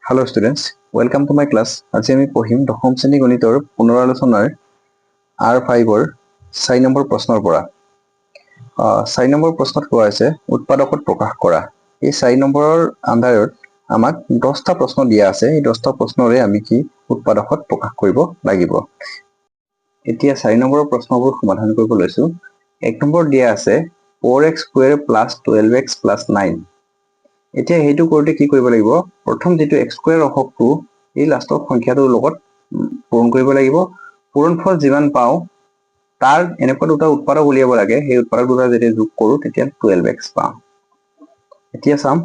Hello students, welcome to my class. আজি আমি পঢ়িম দশম শ্ৰেণী গণিতৰ পুনৰালোচনাৰ আৰ ফাইভৰ 4 নম্বৰ প্ৰশ্নৰ পৰা। 4 নম্বৰ প্ৰশ্নত কোৱা হৈছে, উৎপাদকত প্ৰকাশ কৰা। এই 4 নম্বৰৰ আণ্ডাৰত আমাক 10টা প্ৰশ্ন দিয়া আছে। এই 10টা প্ৰশ্নৰে আমি কি উৎপাদকত প্ৰকাশ কৰিব লাগিব। এতিয়া 4 নম্বৰৰ প্ৰশ্নবোৰ সমাধান কৰিব লৈছো। 1 নম্বৰ দিয়া আছে 4 x square plus 12 x plus 9। এতিয়া সেইটো কৰোঁতে কি কৰিব লাগিব? প্ৰথম যিটো এক্স স্কুৱেৰ অংশটো, এই লাষ্টৰ সংখ্যাটোৰ লগত পূৰণ কৰিব লাগিব। পূৰণফল যিমান পাওঁ, তাৰ এনেকুৱা দুটা উৎপাদক উলিয়াব লাগে। সেই উৎপাদক দুটা যেতিয়া যোগ কৰোঁ, তেতিয়া 12 এক্স পাওঁ। এতিয়া চাম,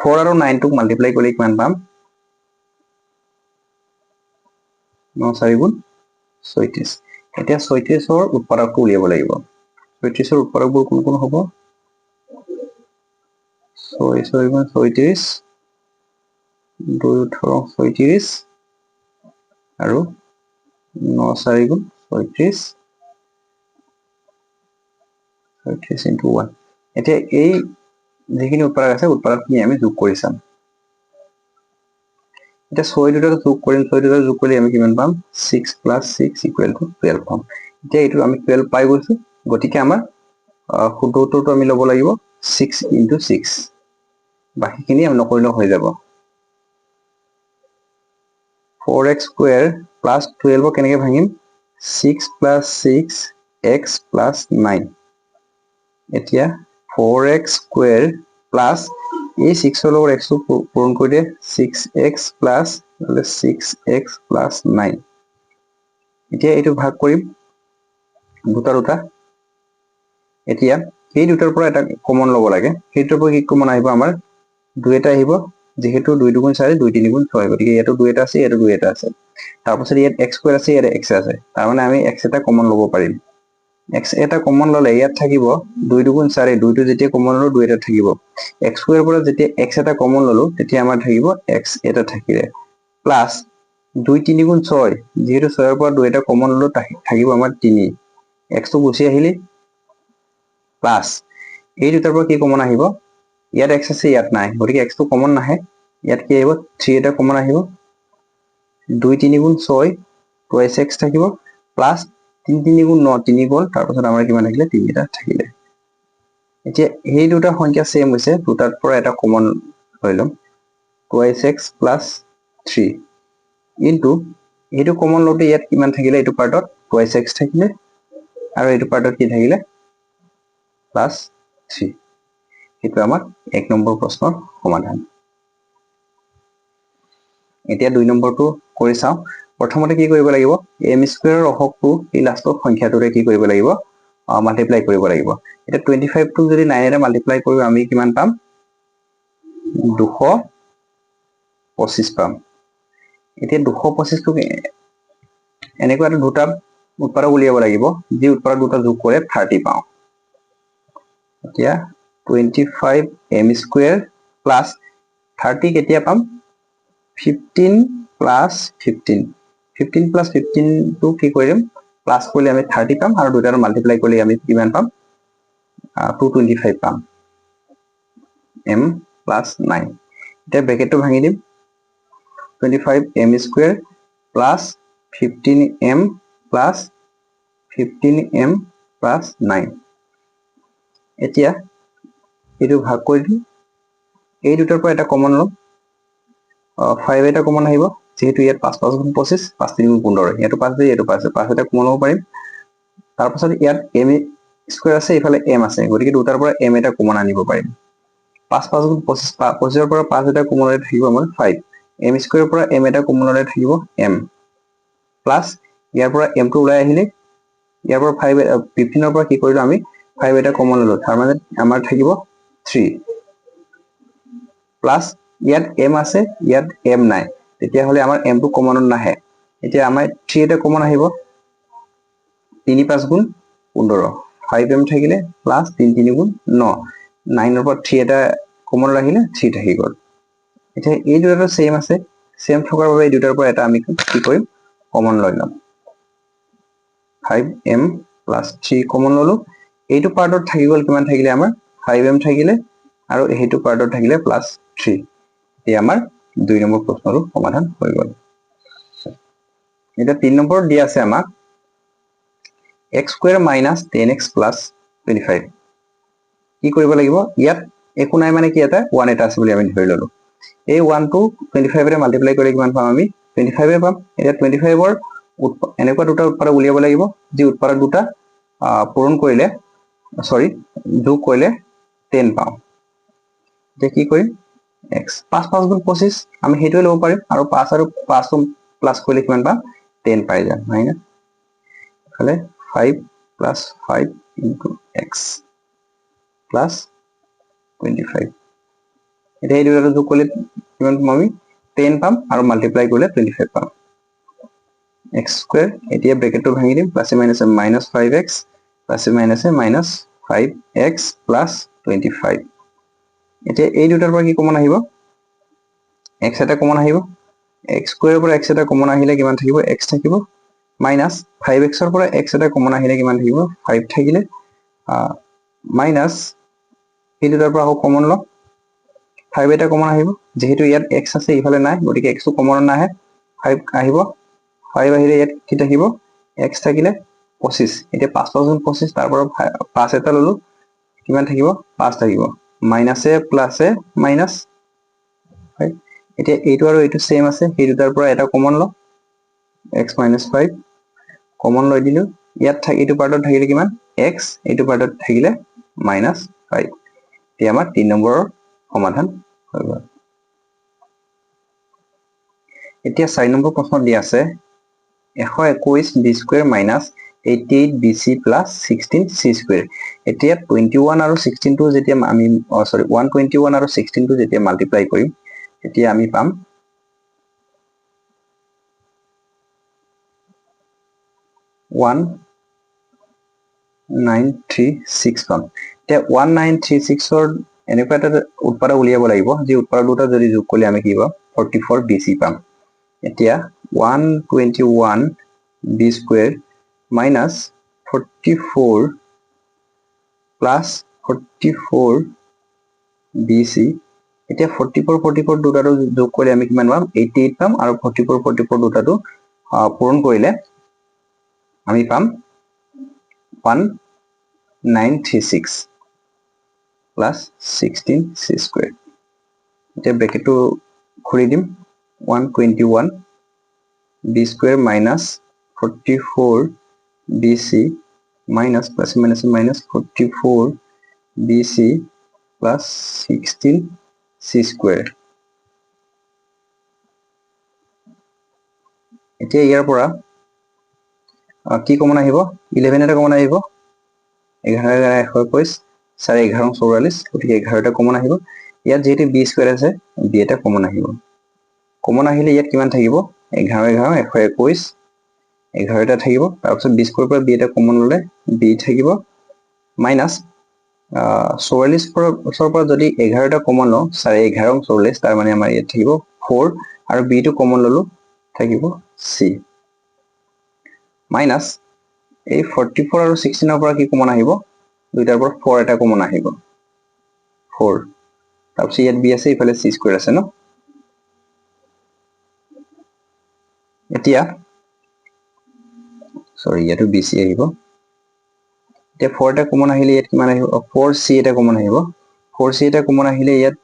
4 আৰু নাইনটোক মাল্টিপ্লাই কৰিলে কিমান পাম? ন চাৰি গুণ 36। এতিয়া 36ৰ উৎপাদকটো উলিয়াব লাগিব। 36ৰ উৎপাদকবোৰ কোন কোন হ'ব? ছয় ছয় গুণ 36, দুই 18 36 আৰু ন চাৰি গুণ 36, 36 ইণ্টু ওৱান। এতিয়া এই যিখিনি উৎপাদক আছে, উৎপাদকখিনি আমি যোগ কৰি চাম। এতিয়া ছয় দুটা যোগ কৰিম। ছয় দুটা যোগ কৰিলে আমি কিমান পাম? 6 plus 6 equal to 12 পাম। এতিয়া এইটো আমি 12 পাই গৈছো। গতিকে আমাৰ শুদ্ধ উত্তৰটো আমি ল'ব লাগিব ছিক্স ইণ্টু ছিক্স। বাকীখিনি আমি নকৰিলেও হৈ যাব। ফ'ৰ এক্স স্কুৱেৰ প্লাছ টুৱেলভক কেনেকৈ ভাঙিম? 6 plus 6 x plus 9। এতিয়া ফ'ৰ এক্স স্কুৱেৰ প্লাছ এই ছিক্সৰ লগত এক্সটো পূৰণ কৰি দিয়ে, six x plus 6 x plus 9। এতিয়া এইটো ভাগ কৰিম দুটা দুটা। এতিয়া সেই দুটাৰ পৰা এটা কমন ল'ব লাগে। সেইটোৰ পৰা কি কমন আহিব? আমাৰ দুই এটা আহিব, যিহেতু দুই দুগুণ চাৰি, দুই তিনি গুণ ছয়। গতিকে ইয়াতো দুই এটা আছে, ইয়াতো দুই এটা আছে। তাৰপাছত ইয়াত এক্স স্কুৱেৰ আছে, ইয়াত এক্স আছে। তাৰমানে আমি এক্স এটা কমন ল'ব পাৰিম। এক্স এটা কমন ল'লে ইয়াত থাকিব দুই দুগুণ চাৰি। দুইটো যেতিয়া কমন ল'লো, দুই এটা থাকিব। এক্স স্কুৱেৰ পৰা যেতিয়া এক্স এটা কমন ল'লো, তেতিয়া আমাৰ থাকিব এক্স এটা থাকিলে প্লাছ দুই তিনি গুণ ছয়। যিহেতু ছয়ৰ পৰা দুই এটা কমন ল'লো, থাকিব আমাৰ তিনি। এক্সটো গুচি আহিলে। প্লাছ এই দুটাৰ পৰা কি কমন আহিব? ইয়াত এক্স আছে, ইয়াত নাই। গতিকে এক্সটো কমন নাহে। ইয়াত কি আহিব? থ্ৰী এটা কমন আহিব। দুই তিনি গুণ ছয়, টুৱাইছ এক্স থাকিব। প্লাছ তিনি তিনি গুণ ন, তিনি গ'ল। তাৰপাছত আমাৰ কিমান থাকিলে? তিনি এটা থাকিলে। এতিয়া সেই দুটা সংখ্যা ছেম হৈছে। দুটাৰ পৰা এটা কমন লৈ ল'ম, twice x plus 3 into এইটো কমন লওঁতে ইয়াত কিমান থাকিলে? এইটো পাৰ্টত টুৱাইছ এক্স থাকিলে আৰু এইটো পাৰ্টত কি থাকিলে? Plus three. সেইটো আমাৰ 1 নম্বৰ প্ৰশ্নৰ সমাধান। এতিয়া 2 নম্বৰটো কৰি চাওঁ। প্ৰথমতে কি কৰিব লাগিব? এম স্কুৱেৰৰ অংশটো এই লাষ্টৰ সংখ্যাটোৰে কি কৰিব লাগিব? মাল্টিপ্লাই কৰিব লাগিব। এতিয়া 25টো যদি নাইনেৰে মাল্টিপ্লাই কৰোঁ, আমি কিমান পাম? 225 পাম। এতিয়া 225টোক এনেকুৱা এটা দুটা উৎপাদক উলিয়াব লাগিব, যি উৎপাদক দুটা যোগ কৰে 30 পাওঁ। এতিয়া 25 m square plus 30 কেতিয়া পাম? 15 প্লাছ 15। 15 প্লাছ 15টো কি কৰিম? প্লাছ কৰিলে আমি 30 পাম আৰু দুটাৰ মাল্টিপ্লাই কৰিলে আমি কিমান পাম? 225 পাম, এম প্লাছ নাইন। এতিয়া ব্ৰেকেটটো ভাঙি দিম। 25 m square plus 15 m plus 15 m plus 9। এতিয়া এইটো ভাগ কৰি দিম। এই দুটাৰ পৰা এটা কমন ল'ম। ফাইভ এটা কমন আহিব, যিহেতু ইয়াত পাঁচ পাঁচ গুণ 25, পাঁচ তিনি গুণ 15। ইয়াতো পাঁচ দিয়ে, ইয়াতো পাঁচ, পাঁচ এটা কমন ল'ব পাৰিম। তাৰপাছত ইয়াত এম স্কুৱেৰ আছে, এইফালে এম আছে। গতিকে দুটাৰ পৰা এম এটা কমন আনিব পাৰিম। পাঁচ পাঁচ গুণ 25, 25ৰ পৰা পাঁচ এটা কমন থাকিব আমাৰ ফাইভ। এম স্কুৱেৰৰ পৰা এম এটা কমন থাকিব এম। প্লাছ ইয়াৰ পৰা এমটো ওলাই আহিলে, ইয়াৰ পৰা ফাইভ, 15ৰ পৰা কি কৰিলো আমি? ফাইভ এটা কমন ললো। তাৰমানে আমাৰ থাকিব থ্ৰী। প্লাছ ইয়াত এম আছে, ইয়াত এম নাই। তেতিয়াহ'লে আমাৰ এমটো কমনত নাহে। এতিয়া আমাৰ থ্ৰী এটা কমন আহিব। তিনি পাঁচ গুণ 15, ফাইভ এম থাকিলে। প্লাছ তিনি তিনি গুণ ন, নাইনৰ পৰা থ্ৰী এটা কমন ৰাখিলে থ্ৰী থাকি গ'ল। এতিয়া এই দুটাটো ছেইম আছে। ছেইম থকাৰ বাবে এই দুটাৰ পৰা এটা আমি কি কৰিম? কমন লৈ ল'ম। 5 m plus 3 common ল'লো। এইটো পাৰ্টত থাকি গ'ল, কিমান থাকিলে আমাৰ? ফাইভ এম থাকিলে আৰু সেইটো পাৰ্টত থাকিলে প্লাছ থ্ৰী। এতিয়া আমাৰ 2 নম্বৰ প্ৰশ্নটো সমাধান হৈ গ'ল। এতিয়া 3 নম্বৰত দিয়া আছে আমাক x square minus 10x plus 25। কি কৰিব লাগিব? ইয়াত একো নাই, মানে কি এটা 1 এটা আছে বুলি আমি ধৰি ললো। এই 1 টো 25 ৰে মাল্টিপ্লাই কৰিলে কিমান পাম আমি? 25 এ পাম। এতিয়া 25 ৰ এনেকুৱা দুটা উৎপাদক উলিয়াব লাগিব যি উৎপাদক দুটা পূৰণ কৰিলে, সৰি, যোগ কৰিলে 10 পাওঁ। এতিয়া কি কৰিম? X 5 5 গুণ 25 আমি সেইটোৱে ল'ব পাৰিম, আৰু 5 আৰু 5 টো প্লাছ কৰিলে কিমান পাম? 10 পাই যাম, হয় না? এফালে 5 plus 5 into x plus 25। এতিয়া এই দুটাটো যোগ কৰিলে কিমান পাম আমি? 10 পাম, আৰু মাল্টিপ্লাই কৰিলে 25 পাম। X square, এতিয়া ব্ৰেকেটটো ভাঙি দিম, প্লাছে মাইনাছে মাইনাছ 5x, প্লাছে মাইনাছে মাইনাছ 5x plus 25। এতিয়া এই দুটাৰ পৰা কি কমন আহিব? X এটা কমন আহিব। X square পৰা x এটা কমন আহিলে কিমান থাকিব? X থাকিব। মাইনাছ 5x ৰ পৰা x এটা কমন আহিলে কিমান থাকিব? 5 থাকিলে, মাইনাছ এই দুটাৰ পৰা আকৌ কমন লওঁ, 5 এটা কমন আহিব। যিহেতু ইয়াত x আছে, ইফালে নাই, গতিকে x টো কমন নাহে, 5 আহিব। 5 আহিলে ইয়াত কি থাকিব? X থাকিলে 25। এতিয়া 5 5 গুণ 25, তাৰ পৰা 5 এটা ললো, কিমান থাকিব? 5 থাকিব। মাইনাছে প্লাছে মাইনাছ হয়। এতিয়া এইটো আৰু এইটো সেম আছে, সেই দুটাৰ পৰা এটা কমন লওঁ, x minus 5 common লৈ দিলো। ইয়াত এইটো পাৰ্টত থাকিলে কিমান? X, এইটো পাৰ্টত থাকিলে মাইনাছ 5। এতিয়া আমাৰ 3 নম্বৰৰ সমাধান হৈ গ'ল। এতিয়া 4 নম্বৰ প্ৰশ্ন দিয়া আছে 121 b square minus 88 b c plus 16 c square। এতিয়া 21 আৰু 16 টো যেতিয়া আমি, সৰি, 121 আৰু 16 টো যেতিয়া মাল্টিপ্লাই কৰিম, তেতিয়া আমি পাম 1936 পাম। এতিয়া 1936 ৰ এনেকুৱা এটা উৎপাদক উলিয়াব লাগিব যি উৎপাদক দুটা যদি যোগ কৰিলে আমি কি পাম? 44 বি চি পাম। এতিয়া 121 b square minus 44 plus 44 b c। এতিয়া 44 44 দুটাটো যোগ কৰিলে আমি কিমান পাম? 88 পাম, আৰু 44 44 দুটাটো পূৰণ কৰিলে আমি পাম 1936 plus 16 c square। এতিয়া ব্ৰেকেটটো খুলি দিম, 121 b square minus 44 b c minus plus minus minus 44 b c plus 16 c square। এতিয়া ইয়াৰ পৰা কি কমন আহিব? 11 এটা কমন আহিব। 11 11 121, 4 11 44, গতিকে 11 এটা কমন আহিব। ইয়াত যিহেতু b square আছে, b এটা কমন আহিব। কমন আহিলে ইয়াত কিমান থাকিব? 11 11 121, 11 এটা থাকিব। তাৰপিছত b square পৰা b এটা কমন ল'লে b থাকিব, মাইনাছ 44 পৰা যদি 11 এটা কমন লওঁ, 4 11 44, তাৰ মানে আমাৰ ইয়াত থাকিব 4, আৰু b টো কমন ল'লো থাকিব c। মাইনাছ এই 44 আৰু 16 ৰ পৰা কি কমন আহিব? দুইটাৰ পৰা 4 এটা কমন আহিব, 4। তাৰপিছত ইয়াত b আছে, ইফালে c square আছে ন। এতিয়া সৰি, ইয়াতো b c আহিব। এতিয়া 4 এটা কমন আহিলে ইয়াত কিমান আহিব? 4c এটা কমন আহিব। 4c এটা কমন আহিলে ইয়াত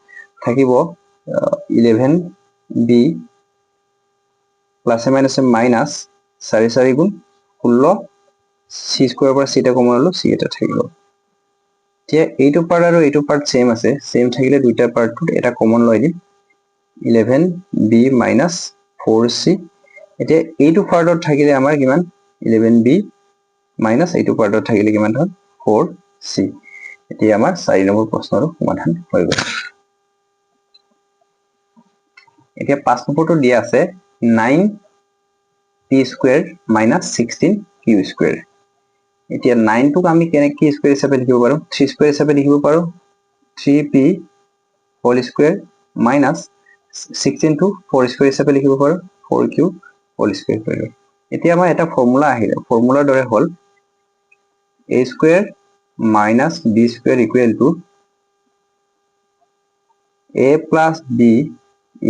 থাকিব 11b প্লাছে মাইনাছে মাইনাছ 4 4 গুণ 16, c square পৰা c এটা কমন ল'লো, c এটা থাকিব। এতিয়া এইটো পাৰ্ট আৰু এইটো পাৰ্ট সেম আছে, সেম থাকিলে দুইটা পাৰ্টটোত এটা কমন লৈ দিম, 11b minus 4c। এতিয়া এইটো পাৰ্টত থাকিলে আমাৰ কিমান? 11b minus এইটো পাৰ্টত থাকিলে কিমান হ'ল? 4c। এতিয়া আমাৰ 4 নম্বৰ প্ৰশ্নটো সমাধান হৈ গ'ল। এতিয়া 5 নম্বৰটো দিয়া আছে 9p square minus 16q square। এতিয়া 9 টোক আমি কেনেকৈ কি স্কয়াৰ হিচাপে লিখিব পাৰো? 3 স্কয়াৰ হিচাপে লিখিব পাৰো, 3p whole square minus 16 টো 4 স্কয়াৰ হিচাপে লিখিব পাৰো, 4q whole square কৰিলো। এতিয়া আমাৰ এটা ফৰ্মুলা আহিলে, ফৰ্মুলাৰ দৰে হ'ল a square minus b square equal to a plus b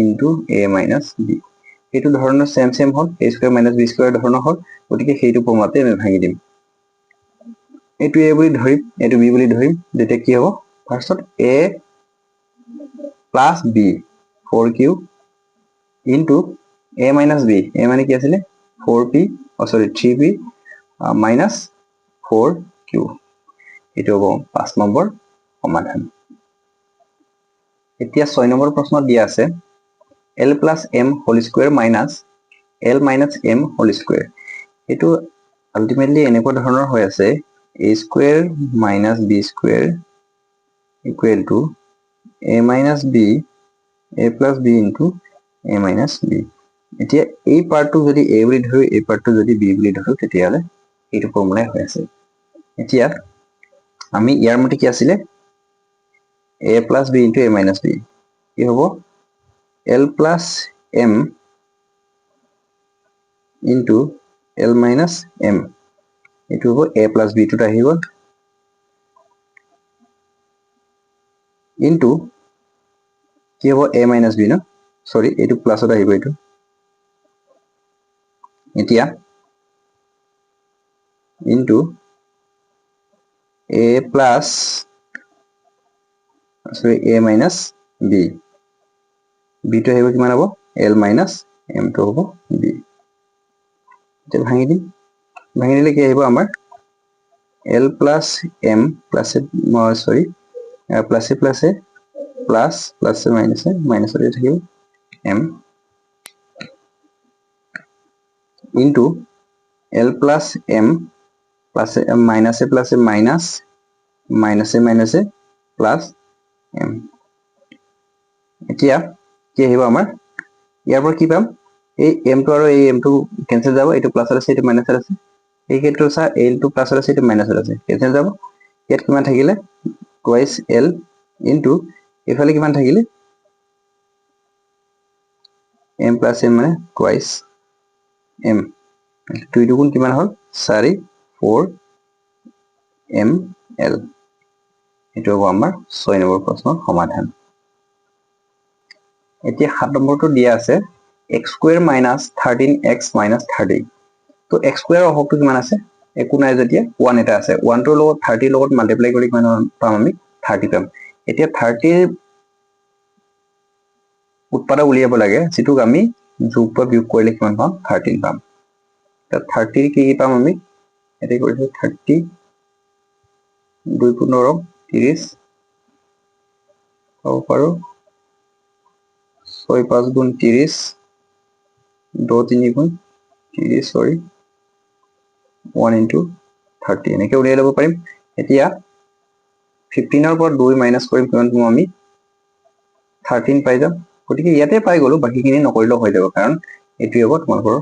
into a minus b। এইটো ধৰণৰ চেম চেম হ'ল, a square minus b square ধৰণৰ হ'ল। গতিকে সেইটো ফৰ্মুলাতে আমি ভাঙি দিম। এইটো এ বুলি ধৰিম, এইটো বি বুলি ধৰিম। তেতিয়া কি হ'ব? ফাৰ্ষ্টত a plus b, four q into a minus b। A মানে কি আছিলে? ফ'ৰ পি, অ' sorry, three p minus four q। এইটো হ'ব 5 নম্বৰ সমাধান। এতিয়া 6 নম্বৰ প্ৰশ্নত দিয়া আছে l plus m whole square minus l minus m whole square। এইটো আল্টিমেটলি এনেকুৱা ধৰণৰ হৈ আছে, a square minus b square equal to a minus b, a plus b into a minus b। এতিয়া এই পাৰ্টটো যদি এ বুলি ধৰো, এই পাৰ্টটো যদি বি বুলি ধৰো, তেতিয়াহ'লে এইটো ফৰ্মুলাই হৈ আছে। এতিয়া আমি ইয়াৰ মতে কি আছিলে? A plus b into a minus b। কি হ'ব? L plus m into l minus m। এইটো হ'ব এ প্লাছ বিটোত আহি গ'ল, ইনটু কি হ'ব? এ মাইনাছ বি ন, চৰি, এইটো প্লাছত আহিব এইটো। এতিয়া into a plus, sorry, a minus b। বিটো আহিব, কিমান হ'ব? এল মাইনাছ এমটো হ'ব বি। এতিয়া ভাঙি দিম। ভাঙি দিলে কি আহিব আমাৰ? এল প্লাছ এম, প্লাছে, চৰি, প্লাছে প্লাছে প্লাছ, প্লাছে মাইনাছে মাইনাছতে থাকিব m, into l plus m, প্লাছে মাইনাছে প্লাছে মাইনাছ, মাইনাছে মাইনাছে প্লাছ এম। এতিয়া কি আহিব আমাৰ? ইয়াৰ পৰা কি পাম? এই এমটো আৰু এই এমটো কেঞ্চেল যাব। এইটো প্লাছত আছে, এইটো মাইনাছত আছে। এই ক্ষেত্ৰত চা, এলটো প্লাছত আছে, এইটো মাইনাছত আছে, কেঞ্চেল যাব। ইয়াত কিমান থাকিলে? টুৱাইচ এল ইনটু এইফালে কিমান থাকিলে? এম প্লাছ এম মানে টুৱাইচ এম। দুই দুগুণ কিমান হ'ল? চাৰি, ফ'ৰ এম এল। এইটো হ'ব আমাৰ 6 নম্বৰ প্ৰশ্নৰ সমাধান। এতিয়া 7 নম্বৰটো দিয়া আছে x square minus 13 x minus 30। তো এক্স স্কুৱেৰৰ অহকটো কিমান আছে? একো নাই যেতিয়া ওৱান এটা আছে। ওৱানটোৰ লগত 30ৰ লগত মাল্টিপ্লাই কৰি কিমান পাম আমি? 30 পাম। এতিয়া 30ৰ উৎপাদক উলিয়াব লাগে, যিটোক আমি যোগ বা বিয়োগ কৰিলে কিমান পাম? 13 পাম। 30ৰ কি কি পাম আমি? এতিয়া কৰিছো 30, দুই 15 30 পাব পাৰো, ছয় পাঁচ গুণ 30, 10 তিনি গুণ 30, চৰি, ওৱান ইণ্টু 30, এনেকৈ উলিয়াই ল'ব পাৰিম। এতিয়া 15ৰ পৰা দুই মাইনাছ কৰিম, কিমান পাম আমি? 13 পাই যাম। গতিকে ইয়াতে পাই গ'লো, বাকীখিনি নকৰিলেও হৈ যাব, কাৰণ এইটোৱে হ'ব তোমালোকৰ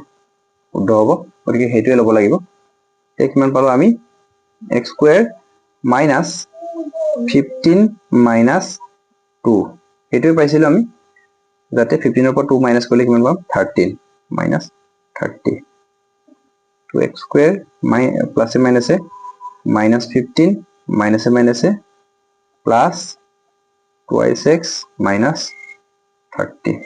শুদ্ধ হ'ব। গতিকে সেইটোৱে ল'ব লাগিব। এতিয়া কিমান পালো আমি? X square minus 15 minus two, সেইটোৱে পাইছিলো আমি, যাতে 15ৰ পৰা টু মাইনাছ কৰিলে কিমান পাম? 13 minus 30। Two x square প্লাছে মাইনাছে minus 15, মাইনাছে মাইনাছে plus twice x minus 30।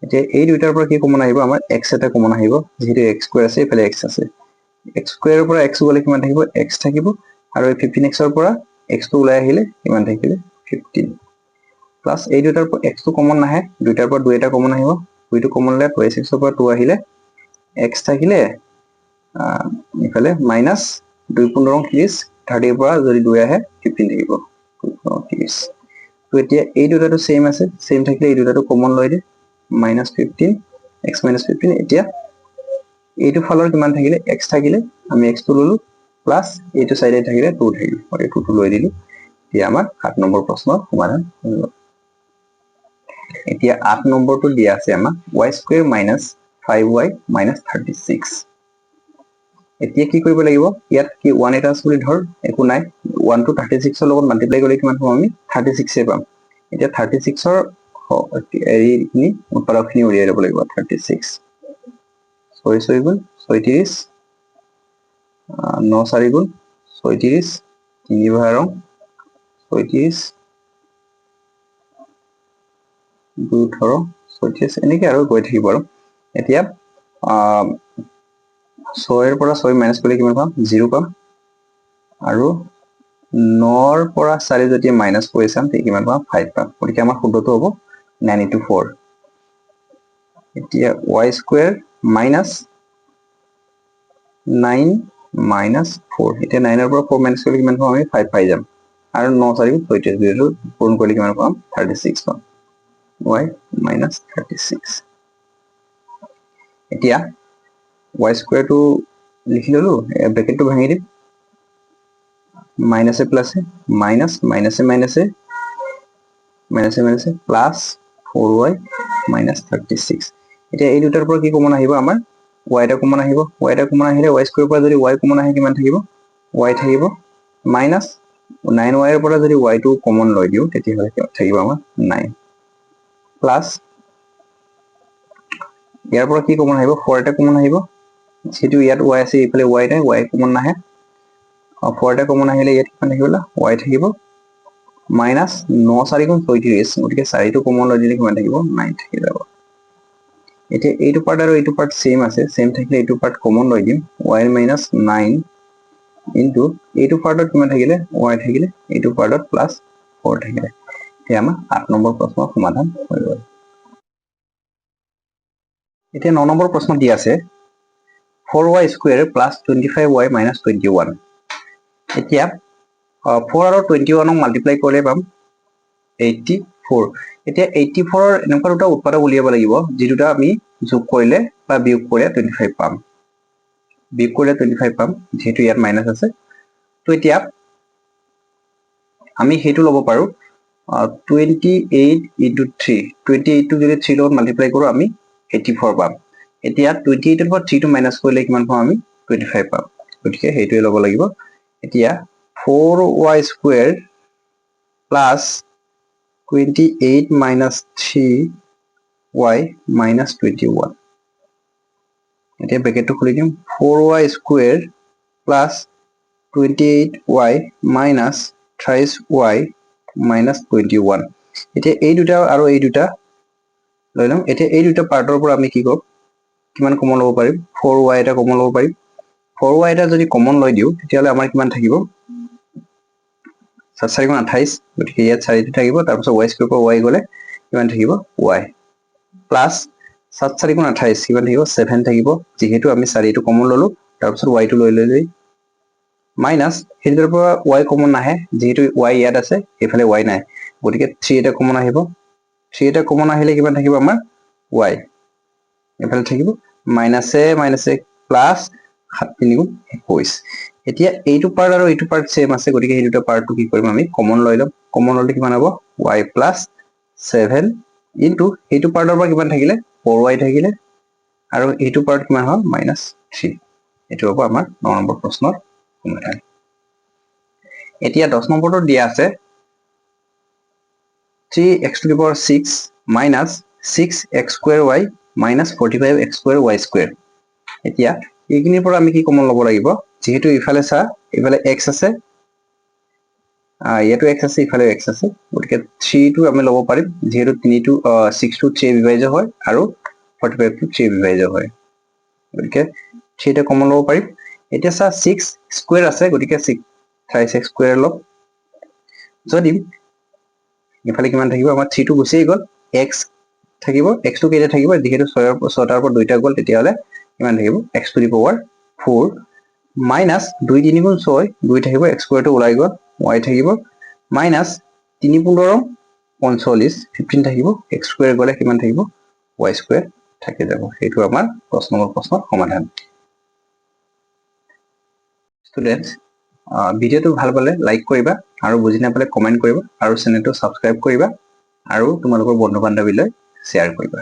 এতিয়া এই দুইটাৰ পৰা কি কমন আহিব আমাৰ? এক্স এটা কমন আহিব, যিহেতু এক্স স্কুৱেৰ আছে, এইফালে এক্স আছে। এক্স স্কুৱেৰৰ পৰা এক্স গ'লে কিমান থাকিব? এক্স থাকিব। আৰু এই 15 এক্সৰ পৰা এক্সটো ওলাই আহিলে কিমান থাকিলে? 15। প্লাছ এই দুটাৰ পৰা এক্সটো কমন নাহে, দুইটাৰ পৰা দুই এটা কমন আহিব। দুইটো কমন ল'লে টুৱাইছ এক্সৰ পৰা টু আহিলে এক্স থাকিলে, ইফালে মাইনাছ দুই 15 30, 30ৰ পৰা যদি দুই আহে 15 থাকিব, 30। তো এতিয়া এই দুটাটো ছেইম আছে, ছেইম থাকিলে এই দুটাটো কমন লৈ দিয়ে, মাইনাছ 15 এক্স মাইনাছ 15। এতিয়া এইটো ফালৰ কিমান থাকিলে? এক্স থাকিলে, আমি এক্সটো ললো, প্লাছ এইটো চাইডে থাকিলে টু থাকিল, গতিকে টুটো লৈ দিলো। এতিয়া আমাৰ 7 নম্বৰ প্ৰশ্নৰ সমাধান হৈ গ'ল। এতিয়া 8 নম্বৰটো দিয়া আছে আমাক y square minus five y minus 36। এতিয়া কি কৰিব লাগিব? ইয়াত কি ওৱান এটা আছে বুলি ধৰ, একো নাই। ওৱানটো 36ৰ লগত মাল্টিপ্লাই কৰিলে কিমান পাম আমি? 36এ পাম। এতিয়া 36ৰ হেৰিখিনি, উৎপাদকখিনি উলিয়াই ল'ব লাগিব। 36, ছয় ছয় গুণ 36, ন চাৰি গুণ 36, তিনি বাৰ 36, দুই 18 36। 36, এনেকৈ আৰু গৈ থাকিব। আৰু এতিয়া ছয়ৰ পৰা ছয় মাইনাছ কৰিলে কিমান পাম? জিৰ' পাম। আৰু নৰ পৰা চাৰি যদি মাইনাছ কৰি চাম, তেতিয়া কিমান পাম? ফাইভ পাম। গতিকে আমাৰ শুদ্ধটো হ'ব নাইন ইণ্টু ফ'ৰ। এতিয়া y square minus nine minus four। এতিয়া নাইনৰ পৰা ফ'ৰ মাইনাছ কৰিলে কিমান পাম আমি? ফাইভ পাই যাম। আৰু ন চাৰি 36, দুইটো পূৰণ কৰিলে কিমান পাম? 36 পাম। Y minus 36। এতিয়া ৱাই স্কুৱেৰটো লিখি ল'লো, ব্ৰেকেটটো ভাঙি দিম। মাইনাছে প্লাছে মাইনাছ, মাইনাছে মাইনাছে মাইনাছে মাইনাছে plus four y minus 36। এতিয়া এই দুটাৰ পৰা কি কমন আহিব আমাৰ? ৱাই এটা কমন আহিব। ৱাই এটা কমন আহিলে, ৱাই স্কুৱেৰ পৰা যদি ৱাই কমন আহে কিমান থাকিব? ৱাই থাকিব। মাইনাছ নাইন ৱাইৰ পৰা যদি ৱাইটো কমন লৈ দিওঁ, তেতিয়াহ'লে কিমান থাকিব আমাৰ? নাইন। প্লাছ ইয়াৰ পৰা কি কমন আহিব? ফ'ৰ এটা কমন আহিব। যিহেতু ইয়াত ৱাই আছে, এইফালে ৱাই নাই, ৱাই কমন নাহে। ফ'ৰ এটা কমন আহিলে ইয়াত কিমান থাকিব? ৱাই থাকিব। মাইনাছ ন চাৰি গুণ 36, গতিকে চাৰিটো কমন লৈ দিলে কিমান থাকিব? নাইন থাকি যাব। এতিয়া এইটো পাৰ্ট আৰু এইটো পাৰ্ট ছেইম আছে। ছেইম থাকিলে এইটো পাৰ্ট কমন লৈ দিম। ৱাই মাইনাছ নাইন ইনটু এইটো পাৰ্টত কিমান থাকিলে? ৱাই থাকিলে। এইটো পাৰ্টত প্লাছ ফ'ৰ থাকিলে। এতিয়া আমাৰ 8 নম্বৰ প্ৰশ্নৰ সমাধান হৈ গ'ল। এতিয়া 9 নম্বৰ প্ৰশ্ন দি আছে four y square plus 25 y minus 21। এতিয়া ফ'ৰ আৰু 21ক মাল্টিপ্লাই কৰিলে পাম 84। এতিয়া 84ৰ এনেকুৱা দুটা উৎপাদক উলিয়াব লাগিব, যি দুটা আমি যোগ কৰিলে বা বিয়োগ কৰিলে 25 পাম। বিয়োগ কৰিলে 25 পাম, যিহেতু ইয়াত মাইনাছ আছে। তো এতিয়া আমি সেইটো ল'ব পাৰোঁ 28 ইণ্টু থ্ৰী। 28টো যদি থ্ৰীৰ লগত মাল্টিপ্লাই কৰোঁ, আমি 84 পাম। এতিয়া 28ৰ পৰা থ্ৰীটো মাইনাছ কৰিলে কিমান পাম আমি? 25 পাম। গতিকে সেইটোৱে ল'ব লাগিব। এতিয়া four y square plus 28 minus three y minus 21। এতিয়া ব্ৰেকেটটো খুলি দিম। Four y square plus 28 y minus thrice y minus 21। এতিয়া এই দুটা আৰু এই দুটা লৈ ল'ম। এতিয়া এই দুটা পাৰ্টৰ পৰা আমি কি ক'ম, কিমান কমন ল'ব পাৰিম? ফ'ৰ ৱাই এটা কমন ল'ব পাৰিম। ফ'ৰ ৱাই এটা যদি কমন লৈ দিওঁ, তেতিয়াহ'লে আমাৰ কিমান থাকিব? সাত চাৰি গুণ 28, গতিকে ইয়াত চাৰিটো থাকিব। তাৰপিছত ৱাই স্কুৱেৰ পৰা ৱাই গ'লে কিমান থাকিব? ৱাই। প্লাছ সাত চাৰি গুণ 28, কিমান থাকিব? ছেভেন থাকিব, যিহেতু আমি চাৰিটো কমন ল'লো। তাৰপিছত ৱাইটো লৈ লৈ মাইনাছ সেইটোৰ পৰা ৱাই কমন নাহে, যিহেতু ৱাই ইয়াত আছে, এইফালে ৱাই নাই। গতিকে থ্ৰী এটা কমন আহিব। থ্ৰী এটা কমন আহিলে কিমান থাকিব আমাৰ? ৱাই এইফালে থাকিব। মাইনাছে মাইনাছে প্লাছ, সাত তিনি গুণ 21। এতিয়া এইটো পাৰ্ট আৰু এইটো পাৰ্ট ছেম আছে, গতিকে সেই দুটা পাৰ্টটো কি কৰিম আমি? কমন লৈ ল'ম। কমন ল'লে কিমান হ'ব? ৱাই প্লাছ ছেভেন ইনটু সেইটো পাৰ্টৰ পৰা কিমান থাকিলে? ফ'ৰ ৱাই থাকিলে। আৰু এইটো পাৰ্ট কিমান হ'ল? Minus three. এইটো হ'ব আমাৰ 9 নম্বৰ প্ৰশ্নৰ সমাধান। এতিয়া 10 নম্বৰটো দিয়া আছে three x to the power six minus six x square y minus 45 x square y square। এতিয়া এইখিনিৰ পৰা আমি কি কমন ল'ব লাগিব? যিহেতু ইফালে চা, ইফালে এক্স আছে, ইয়াতো এক্স আছে, ইফালেও এক্স আছে, গতিকে থ্ৰীটো আমি ল'ব পাৰিম, যিহেতু তিনিটো ছিক্সটো থ্ৰী বিভাজ্য হয় আৰু 45টো থ্ৰী বিভাজ্য হয়। গতিকে থ্ৰী এটা কমন ল'ব পাৰিম। এতিয়া চা, ছিক্স স্কুৱেৰ আছে, গতিকে ছিক্স থ্ৰাইছ এক্স স্কুৱেৰ ল'ম। যদি ইফালে কিমান থাকিব আমাৰ? থ্ৰীটো গুচিয়ে গ'ল, এক্স থাকিব। এক্সটো কেইটা থাকিব? যিহেতু ছয়টাৰ পৰা দুইটা গ'ল, তেতিয়াহ'লে কিমান থাকিব? X to the power four minus দুই তিনি গুণ ছয়, দুই থাকিব, এক্স স্কুৱেৰটো ওলাই গ'ল, ৱাই থাকিব। মাইনাছ তিনি 15 45, 15 থাকিব, এক্স স্কুৱেৰ গ'লে কিমান থাকিব? ৱাই স্কুৱেৰ থাকি যাব। সেইটো আমাৰ 10 নম্বৰ প্ৰশ্নৰ সমাধান। ষ্টুডেণ্টছ, ভিডিঅ'টো ভাল পালে লাইক কৰিবা আৰু বুজি নাপালে কমেণ্ট কৰিবা আৰু চেনেলটো ছাবস্ক্ৰাইব কৰিবা আৰু তোমালোকৰ বন্ধু বান্ধৱীলৈ শ্বেয়াৰ কৰিবা।